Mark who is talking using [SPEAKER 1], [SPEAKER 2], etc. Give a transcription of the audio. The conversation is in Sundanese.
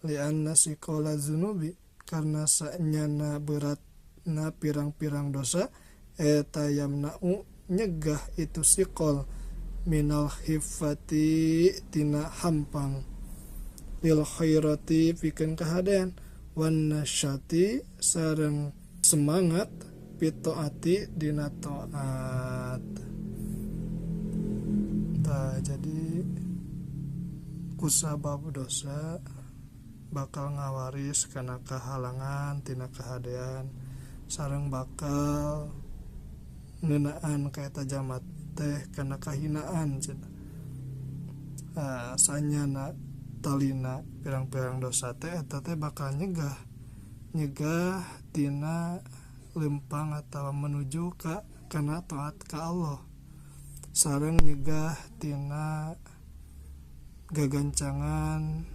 [SPEAKER 1] Lianna siqala dzunubi karena sanyana beratna pirang-pirang dosa eta yamna'u nyegah itu siqal minal khiffati tina hampang lil khairati pikeun kahadean wan nasyati sareng semangat pitoati dina taat. Tah, jadi kusabab dosa bakal ngawaris kana kahalangan tina kahadean sareng bakal ngeunaan ka eta jalma teh kana kahinaan cenah. Sanyana talina pirang-pirang dosa teh eta teh bakal nyegah nyegah tina lempang atau menuju ka kana taat ka Allah sareng nyegah tina gagancangan.